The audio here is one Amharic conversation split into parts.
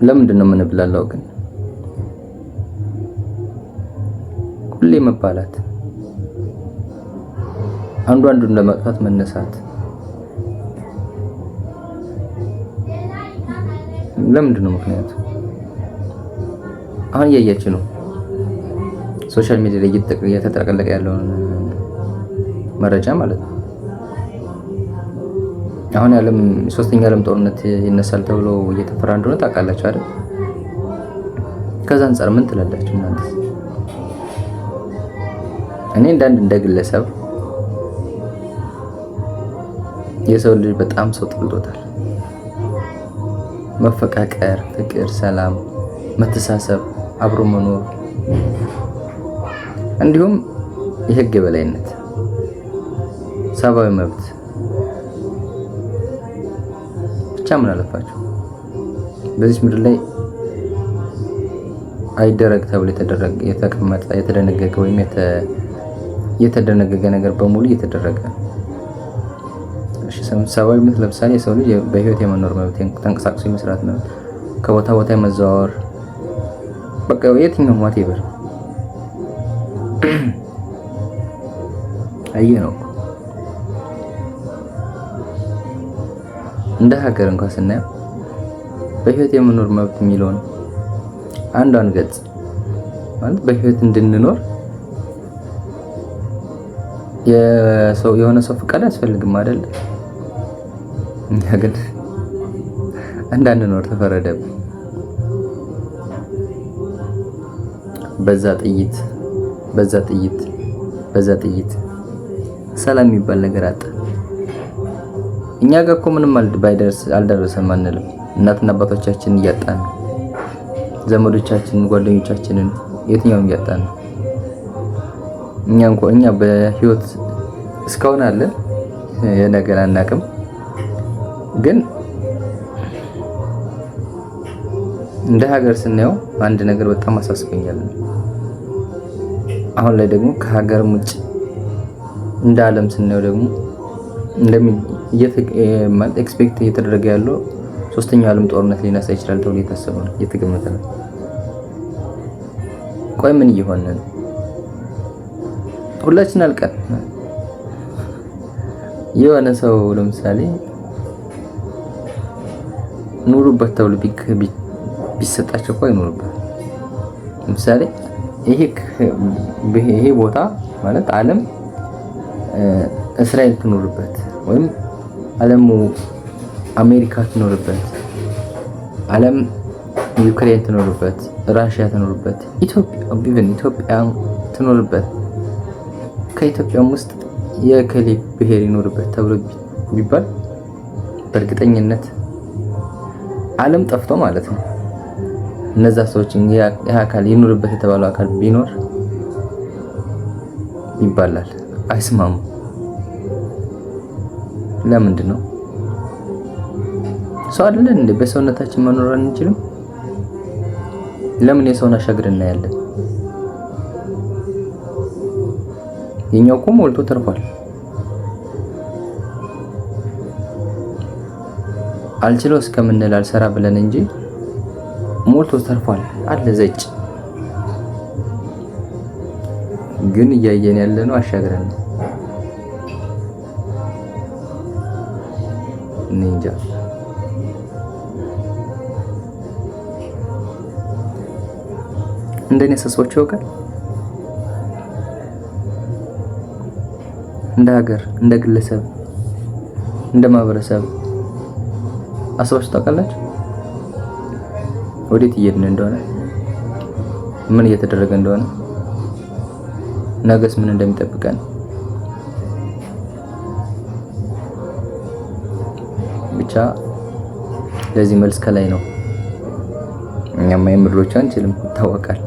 ለምንድን ነው የምንብላላው ግን? ሁሌ መባላት፣ አንዱ አንዱን ለማጥፋት መነሳት ለምንድን ነው ምክንያቱ? አሁን እያያችሁ ነው social media ላይ እየተጠቀለቀ ያለውን መረጃ ማለት ነው። አሁን የዓለም ሶስተኛ ዓለም ጦርነት ይነሳል ተብሎ እየተፈራ እንደሆነ ታውቃላችሁ አይደል? ከዛ አንጻር ምን ትላላችሁ እናንተ? እኔ እንዳንድ እንደ ግለሰብ የሰው ልጅ በጣም ሰው ጠልቶታል። መፈቃቀር፣ ፍቅር፣ ሰላም፣ መተሳሰብ፣ አብሮ መኖር እንዲሁም የህግ የበላይነት፣ ሰብአዊ መብት ብቻ ምን አለፋችሁ በዚች ምድር ላይ አይደረግ ተብሎ የተደረገ የተቀመጠ የተደነገገ ወይም የተደነገገ ነገር በሙሉ እየተደረገ ነው። እሺ ሰብአዊ መብት ለምሳሌ የሰው ልጅ በህይወት የመኖር መብት፣ ተንቀሳቅሶ የመስራት መብት፣ ከቦታ ቦታ የመዘዋወር በቃ የትኛውም whatever አየ ነው። እንደ ሀገር እንኳን ስናየው በህይወት የመኖር መብት የሚለውን አንዷን ገጽ ማለት በህይወት እንድንኖር የሰው የሆነ ሰው ፍቃድ አያስፈልግም አይደል? እኛ ግን እንዳንኖር ተፈረደብን። በዛ ጥይት በዛ ጥይት በዛ ጥይት ሰላም የሚባል ነገር አጣ። እኛ ጋር እኮ ምንም ባይደርስ አልደረሰም አንልም። እናትና አባቶቻችንን እያጣን ነው። ዘመዶቻችንን፣ ጓደኞቻችንን የትኛውም እያጣን ነው። እኛ እንኳን እኛ በህይወት እስካሁን አለ የነገር አናውቅም፣ ግን እንደ ሀገር ስናየው አንድ ነገር በጣም አሳስቦኛል። አሁን ላይ ደግሞ ከሀገርም ውጭ እንደ ዓለም ስናየው ደግሞ expect እየተደረገ ያለው ሶስተኛው ዓለም ጦርነት ሊነሳ ይችላል ተብሎ እየታሰበ ነው፣ እየተገመተ ነው። ቆይ ምን እየሆነ ነው? ሁላችን አልቀን የሆነ ሰው ለምሳሌ ኑሩበት ተብሎ ቢሰጣቸው እኮ አይኖሩበት። ለምሳሌ ይሄ ቦታ ማለት ዓለም እስራኤል ትኖርበት ወይም ዓለሙ አሜሪካ ትኖርበት፣ ዓለም ዩክሬን ትኖርበት፣ ራሽያ ትኖርበት፣ ኢትዮጵያ even ኢትዮጵያ ትኖርበት፣ ከኢትዮጵያም ውስጥ የእከሌ ብሔር ይኖርበት ተብሎ ቢባል በእርግጠኝነት ዓለም ጠፍቶ ማለት ነው። እነዛ ሰዎች ይህ አካል ይኑርበት የተባለው አካል ቢኖር ይባላል፣ አይስማሙም። ለምንድን ነው? ሰው አይደለን እንዴ? በሰውነታችን መኖር አንችልም? ለምን የሰውን አሻግረን እናያለን? የኛው እኮ ሞልቶ ተርፏል። አልችለው እስከምንል አልሰራ ብለን እንጂ ሞልቶ ተርፏል አለ ዘጭ። ግን እያየን ያለ ነው አሻግረን ነው። እኔ እንጃ። እንደኔ አሳስቧችሁ ያውቃል? እንደ ሀገር፣ እንደ ግለሰብ፣ እንደ ማህበረሰብ አስባችሁ ታውቃላችሁ? ወዴት እየሄድን እንደሆነ፣ ምን እየተደረገ እንደሆነ፣ ነገስ ምን እንደሚጠብቀን። ብቻ ለዚህ መልስ ከላይ ነው። እኛማ የምድሮች አንችልም፣ ይታወቃል።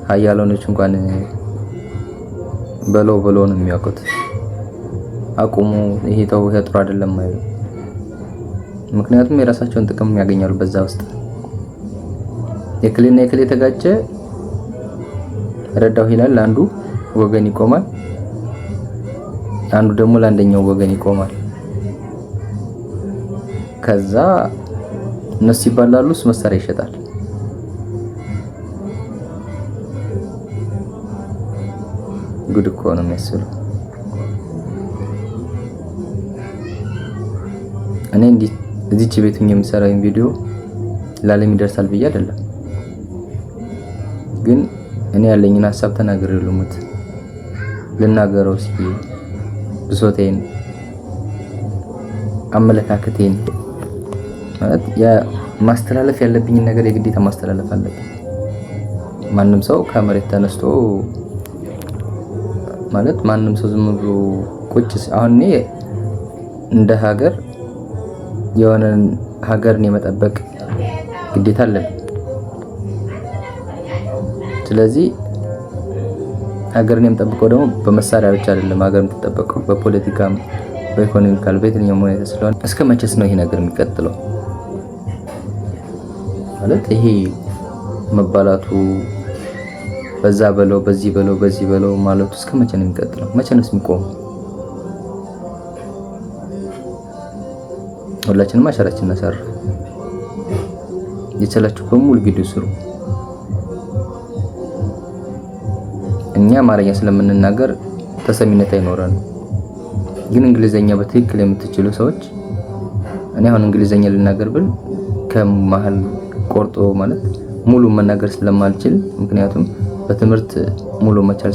ሀያላኖች እንኳን በለው በለው ነው የሚያውቁት። አቁሙ፣ ይሄ ተው፣ ይሄ ጥሩ አይደለም አይሉ። ምክንያቱም የራሳቸውን ጥቅም ያገኛሉ በዛ ውስጥ። የክሌና የክሌ የተጋጨ ረዳው ይላል፣ ለአንዱ ወገን ይቆማል፣ አንዱ ደግሞ ለአንደኛው ወገን ይቆማል። ከዛ እነሱ ይባላሉ፣ እሱ መሳሪያ ይሸጣል። ጉድ እኮ ነው የሚያስብለው። እኔ እንዲህ እዚች ቤት ሆኜ የምሰራው ቪዲዮ ለዓለም ይደርሳል ብዬ አይደለም፣ ግን እኔ ያለኝን ሀሳብ ተናግሬ ልሙት ልናገረው እስኪ ብሶቴን፣ አመለካከቴን ማለት ማስተላለፍ ያለብኝን ነገር የግዴታ ማስተላለፍ አለብኝ። ማንም ሰው ከመሬት ተነስቶ ማለት ማንም ሰው ዝም ብሎ ቁጭ አሁን እኔ እንደ ሀገር የሆነን ሀገርን የመጠበቅ ግዴታ አለብኝ። ስለዚህ ሀገርን የምጠብቀው ደግሞ በመሳሪያ ብቻ አይደለም። ሀገር የምትጠበቀው በፖለቲካም፣ በ economical፣ በየትኛውም ሁኔታ ስለሆነ እስከ መቼስ ነው ይሄ ነገር የሚቀጥለው? ማለት ይሄ መባላቱ በዛ በለው በዚህ በለው በዚህ በለው ማለቱ እስከ መቼ ነው የሚቀጥለው? መቼ ነው የሚቆመው? ሁላችንም አሻራችንን እናሳርፍ። የቻላችሁ በሙሉ ቪዲዮ ስሩ። እኛ አማርኛ ስለምንናገር ተሰሚነት አይኖረንም። ግን እንግሊዘኛ በትክክል የምትችሉ ሰዎች፣ እኔ አሁን እንግሊዘኛ ልናገር ብል ከመሀል ቆርጦ ማለት ሙሉ መናገር ስለማልችል፣ ምክንያቱም በትምህርት ሙሉ መቻል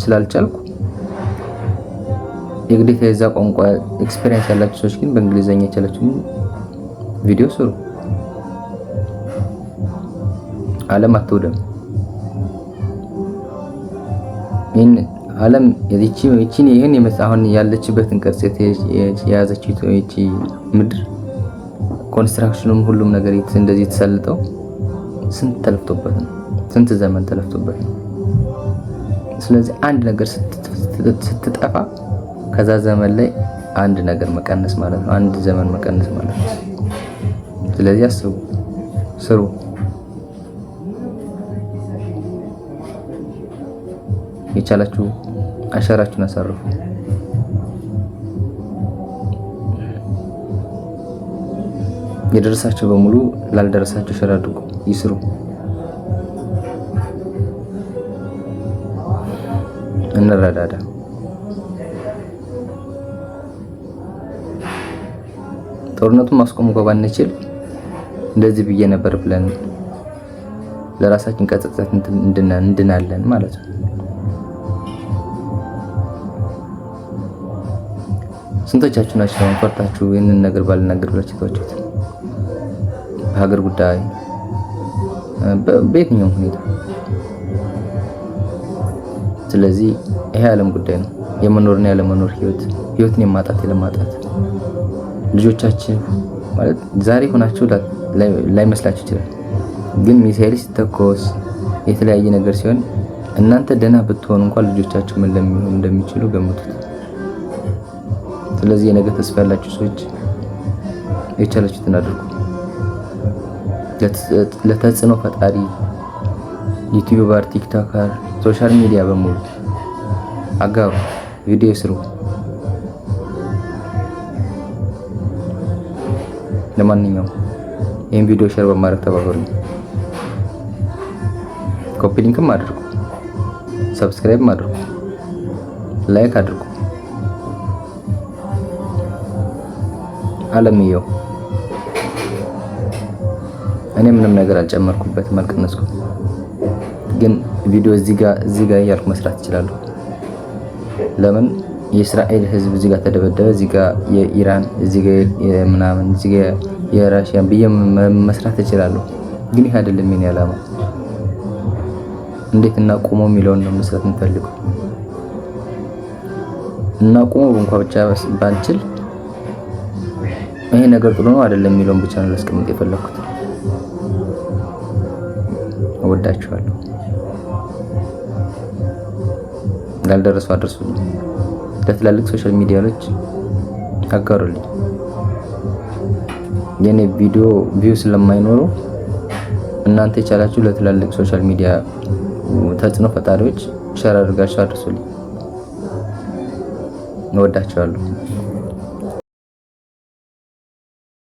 ስላልቻልኩ የግዴታ የዛ ቋንቋ experience ያላችሁ ሰዎች ግን በእንግሊዘኛ የቻላችሁ ቪዲዮ ስሩ። ዓለም አትውደም። ይህን ዓለም ይቺን ይህን አሁን ያለችበትን ቅርጽ የያዘችው ይቺ ምድር construction ኑም ሁሉም ነገር እንደዚህ የተሰልጠው ስንት ተለፍቶበት ነው? ስንት ዘመን ተለፍቶበት ነው? ስለዚህ አንድ ነገር ስትጠፋ ከዛ ዘመን ላይ አንድ ነገር መቀነስ ማለት ነው። አንድ ዘመን መቀነስ ማለት ነው። ስለዚህ አስቡ፣ ስሩ። የቻላችሁ አሻራችሁን አሳርፉ። የደረሳቸው በሙሉ ላልደረሳቸው share አድርጉ፣ ይስሩ። እንረዳዳ። ጦርነቱን ማስቆም እንኳ ባንችል እንደዚህ ብዬ ነበር ብለን ለራሳችን ከጸጸት እንድናለን ማለት ነው። ስንቶቻችሁ ናችሁ አሁን ፈርታችሁ ይህንን ነገር ባልናገር ብላችሁ የተዋችሁት? በሀገር ጉዳይ በየትኛውም ሁኔታ። ስለዚህ ይሄ የዓለም ጉዳይ ነው። የመኖርና ያለመኖር ህይወት፣ ህይወትን የማጣት የለማጣት፣ ልጆቻችን ማለት ዛሬ ሆናችሁ ላይመስላችሁ ይችላል። ግን ሚሳኤል ሲተኮስ የተለያየ ነገር ሲሆን እናንተ ደህና ብትሆኑ እንኳን ልጆቻችሁ ምን ለሚሆኑ እንደሚችሉ ገምቱት። ስለዚህ የነገ ተስፋ ያላችሁ ሰዎች የቻላችሁትን አድርጉ። ለተጽዕኖ ፈጣሪ YouTuber፣ TikToker፣ social media በሙሉ አጋሩ፣ ቪዲዮ ስሩ። ለማንኛውም ይህን ቪዲዮ share በማድረግ ተባበሩ። Copy link ም አድርጉ፣ subscribe ም አድርጉ፣ like አድርጉ። አለምየው እኔ ምንም ነገር አልጨመርኩበትም፣ አልቀነስኩም። ግን ቪዲዮ እዚህ ጋር እያልኩ መስራት እችላለሁ። ለምን የእስራኤል ህዝብ እዚህ ጋር ተደበደበ፣ እዚህ ጋር የኢራን፣ እዚህ ጋር ምናምን፣ እዚህ ጋር የራሽያን ብዬ መስራት እችላለሁ። ግን ይህ አይደለም የኔ ዓላማ። እንዴት እናቁመው የሚለውን ነው መስራት የምፈልገው። እናቁመው እንኳ ብቻ ባንችል ይሄ ነገር ጥሩ ነው አይደለም የሚለውን ብቻ ነው ላስቀምጥ የፈለኩት። እወዳችኋለሁ። ላልደረሱ አድርሱልኝ። ለትላልቅ social media ዎች አጋሩልኝ። የኔ ቪዲዮ view ስለማይኖረው እናንተ የቻላችሁ ለትላልቅ social media ተጽዕኖ ፈጣሪዎች share አድርጋችሁ አድርሱልኝ። እወዳችኋለሁ።